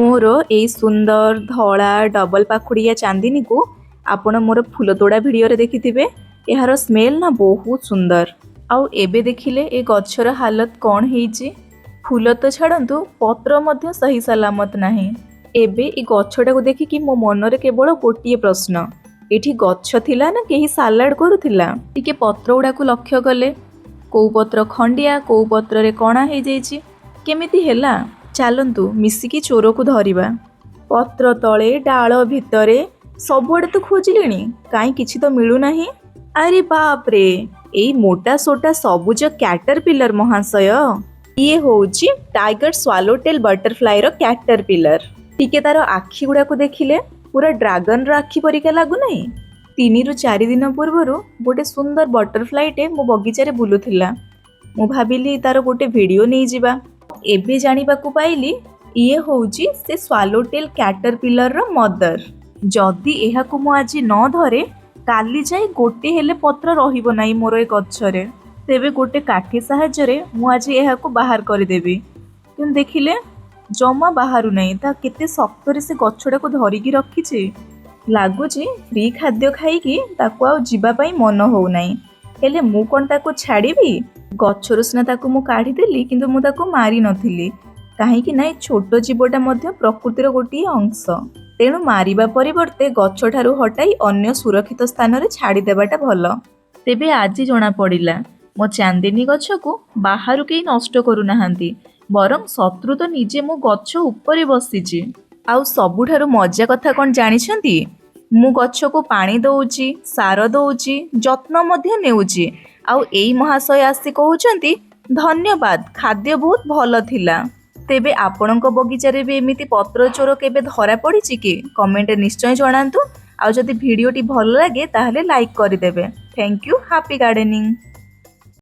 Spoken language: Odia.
ମୋର ଏଇ ସୁନ୍ଦର ଧଳା ଡବଲ ପାଖୁଡ଼ିଆ ଚାନ୍ଦିନୀକୁ ଆପଣ ମୋର ଫୁଲ ତୋଡ଼ା ଭିଡ଼ିଓରେ ଦେଖିଥିବେ। ଏହାର ସ୍ମେଲ୍ ନା ବହୁତ ସୁନ୍ଦର। ଆଉ ଏବେ ଦେଖିଲେ ଏ ଗଛର ହାଲତ କ'ଣ ହେଇଛି। ଫୁଲ ତ ଛାଡ଼ନ୍ତୁ, ପତ୍ର ମଧ୍ୟ ସହି ସଲାମତ ନାହିଁ। ଏବେ ଏ ଗଛଟାକୁ ଦେଖିକି ମୋ ମନରେ କେବଳ ଗୋଟିଏ ପ୍ରଶ୍ନ, ଏଠି ଗଛ ଥିଲା ନା କେହି ସାଲାଡ଼ କରୁଥିଲା? ଟିକେ ପତ୍ର ଗୁଡ଼ାକୁ ଲକ୍ଷ୍ୟ କଲେ, କୋଉ ପତ୍ର ଖଣ୍ଡିଆ, କୋଉ ପତ୍ରରେ କଣା ହେଇଯାଇଛି। କେମିତି ହେଲା? ଚାଲନ୍ତୁ ମିଶିକି ଚୋରକୁ ଧରିବା। ପତ୍ର ତଳେ, ଡାଳ ଭିତରେ ସବୁଆଡ଼େ ତ ଖୋଜିଲିଣି, କାହିଁ କିଛି ତ ମିଳୁନାହିଁ। ଆରେ ବାପରେ, ଏଇ ମୋଟା ସୋଟା ସବୁଜ କ୍ୟାଟରପିଲର ମହାଶୟ। ଇଏ ହଉଛି ଟାଇଗର ସ୍ୱାଲୋଟେଲ୍ ବଟରଫ୍ଲାଏର କ୍ୟାଟରପିଲର। ଟିକେ ତାର ଆଖି ଗୁଡ଼ାକୁ ଦେଖିଲେ ପୁରା ଡ୍ରାଗନର ଆଖି ପରିକା ଲାଗୁନାହିଁ? 3ରୁ 4 ଦିନ ପୂର୍ବରୁ ଗୋଟେ ସୁନ୍ଦର ବଟରଫ୍ଲାଇଟେ ମୋ ବଗିଚାରେ ବୁଲୁଥିଲା। ମୁଁ ଭାବିଲି ତାର ଗୋଟେ ଭିଡ଼ିଓ ନେଇଯିବା। ଏବେ ଜାଣିବାକୁ ପାଇଲି, ଇଏ ହଉଛି ସେ ସ୍ୱାଲୋଟେଲ୍ କ୍ୟାଟରପିଲରର ମଦର। ଯଦି ଏହାକୁ ମୁଁ ଆଜି ନ ଧରେ, କାଲି ଯାଇ ଗୋଟେ ହେଲେ ପତ୍ର ରହିବ ନାହିଁ ମୋର ଏ ଗଛରେ। ତେବେ ଗୋଟେ କାଠି ସାହାଯ୍ୟରେ ମୁଁ ଆଜି ଏହାକୁ ବାହାର କରିଦେବି। କିନ୍ତୁ ଦେଖିଲେ, ଜମା ବାହାରୁ ନାହିଁ। ତା କେତେ ଶକ୍ତରେ ସେ ଗଛଟାକୁ ଧରିକି ରଖିଛି। ଲାଗୁଛି ଫ୍ରି ଖାଦ୍ୟ ଖାଇକି ତାକୁ ଆଉ ଯିବା ପାଇଁ ମନ ହଉନାହିଁ। ହେଲେ ମୁଁ କ'ଣ ତାକୁ ଛାଡ଼ିବି? ଗଛରୁ ସିନା ତାକୁ ମୁଁ କାଢ଼ିଦେଲି, କିନ୍ତୁ ମୁଁ ତାକୁ ମାରି ନଥିଲି। କାହିଁକି ନା ଏ ଛୋଟ ଜୀବଟା ମଧ୍ୟ ପ୍ରକୃତିର ଗୋଟିଏ ଅଂଶ। ତେଣୁ ମାରିବା ପରିବର୍ତ୍ତେ ଗଛଠାରୁ ହଟାଇ ଅନ୍ୟ ସୁରକ୍ଷିତ ସ୍ଥାନରେ ଛାଡ଼ିଦେବାଟା ଭଲ। ତେବେ ଆଜି ଜଣାପଡ଼ିଲା, ମୋ ଚାନ୍ଦିନୀ ଗଛକୁ ବାହାରୁ କେହି ନଷ୍ଟ କରୁନାହାନ୍ତି, ବରଂ ଶତ୍ରୁ ତ ନିଜେ ମୋ ଗଛ ଉପରେ ବସିଛି। ଆଉ ସବୁଠାରୁ ମଜା କଥା କ'ଣ ଜାଣିଛନ୍ତି? ମୁଁ ଗଛକୁ ପାଣି ଦଉଛି, ସାର ଦଉଛି, ଯତ୍ନ ମଧ୍ୟ ନେଉଛି, ଆଉ ଏଇ ମହାଶୟ ଆସି କହୁଛନ୍ତି, "ଧନ୍ୟବାଦ, ଖାଦ୍ୟ ବହୁତ ଭଲ ଥିଲା।" ତେବେ ଆପଣଙ୍କ ବଗିଚାରେ ବି ଏମିତି ପତ୍ର ଚୋର କେବେ ଧରା ପଡ଼ିଛି କି? କମେଣ୍ଟରେ ନିଶ୍ଚୟ ଜଣାନ୍ତୁ। ଆଉ ଯଦି ଭିଡ଼ିଓଟି ଭଲ ଲାଗେ, ତାହେଲେ ଲାଇକ୍ କରିଦେବେ। Thank you, happy gardening.